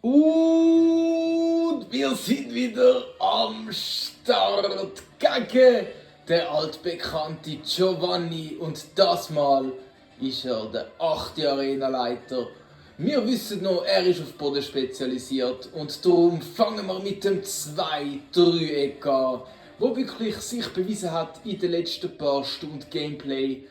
Und wir sind wieder am Start gegen den altbekannte Giovanni und das Mal ist er der 8. Arenaleiter. Wir wissen noch, er ist auf Boden spezialisiert und darum fangen wir mit dem 2-Dreieck an, wo wirklich sich bewiesen hat in den letzten paar Stunden Gameplay.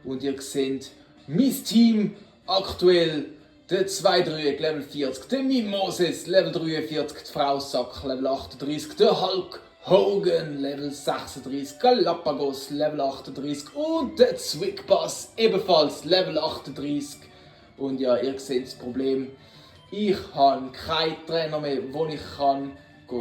Und ihr seht, mein Team aktuell der 2-Dreieck Level 40, der Mimoses Level 43, die Frau Sack Level 38, der Hulk Hogan Level 36, Galapagos Level 38 und der Zwickbass ebenfalls Level 38. Und ja, ihr seht das Problem. Ich habe keinen Trainer mehr, wo ich kann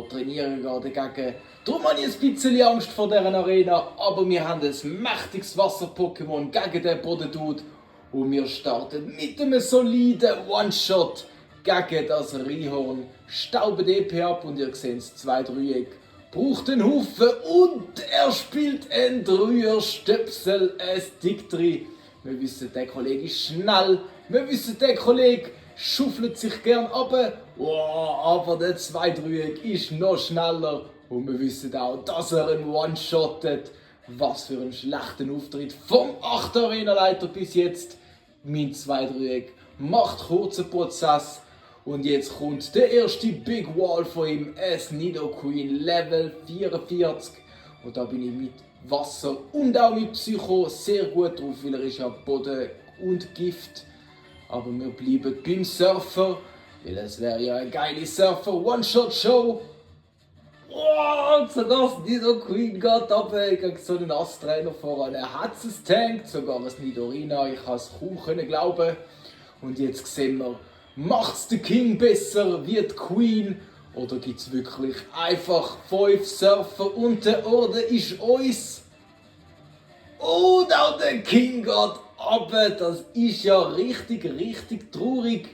trainieren dagegen. Darum habe ich ein bisschen Angst vor dieser Arena, aber wir haben ein mächtiges Wasser-Pokémon gegen den Boden-Dude. Und wir starten mit einem soliden One-Shot gegen das Rhyhorn. Stauben DP ab und ihr seht das 2-Dreieck. Braucht einen Haufen und er spielt einen Dreier-Stöpsel, ein Stick drin. Wir wissen, der Kollege ist schnell. Wir wissen, der Kollege schaufelt sich gern ab. Wow, aber der 2-Dreieck ist noch schneller. Und wir wissen auch, dass er einen One-Shottet. Was für ein schlechter Auftritt vom 8. Arenaleiter bis jetzt. Mein 2-Dreieck macht kurzen Prozess. Und jetzt kommt der erste Big Wall von ihm, es Nidoqueen Level 44. Und da bin ich mit Wasser und auch mit Psycho sehr gut drauf, weil er ist ja Boden und Gift. Aber wir bleiben beim Surfer, weil es wäre ja eine geile Surfer-One-Shot-Show. Oh, sogar das Nidoqueen geht ab gegen so einen Ast-Trainer voran. Er hat es tankt, sogar das Nidorina, ich kann es kaum glauben. Und jetzt sehen wir, macht's der King besser wie die Queen? Oder gibt es wirklich einfach 5 Surfer und der Orden ist uns? Und auch der King geht ab, das ist ja richtig traurig.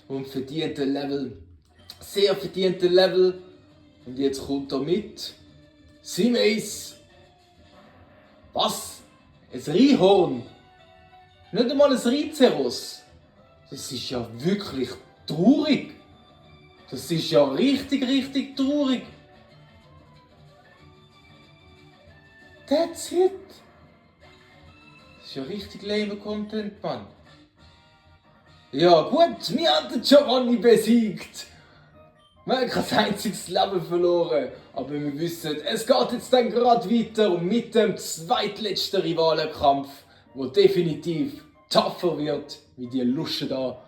Und verdiente Level, sehr verdiente Level. Und jetzt kommt er mit Simace. Was? Ein Rhyhorn? Nicht einmal ein Rhinoceros? Das ist ja wirklich traurig. Das ist ja richtig traurig. That's it. Das ist ja richtig lame Content, Mann. Ja gut, wir haben den Giovanni besiegt. Wir haben kein einziges Level verloren, aber wir wissen, es geht jetzt dann gerade weiter mit dem zweitletzten Rivalenkampf, der definitiv tougher wird, wie die Lusche da.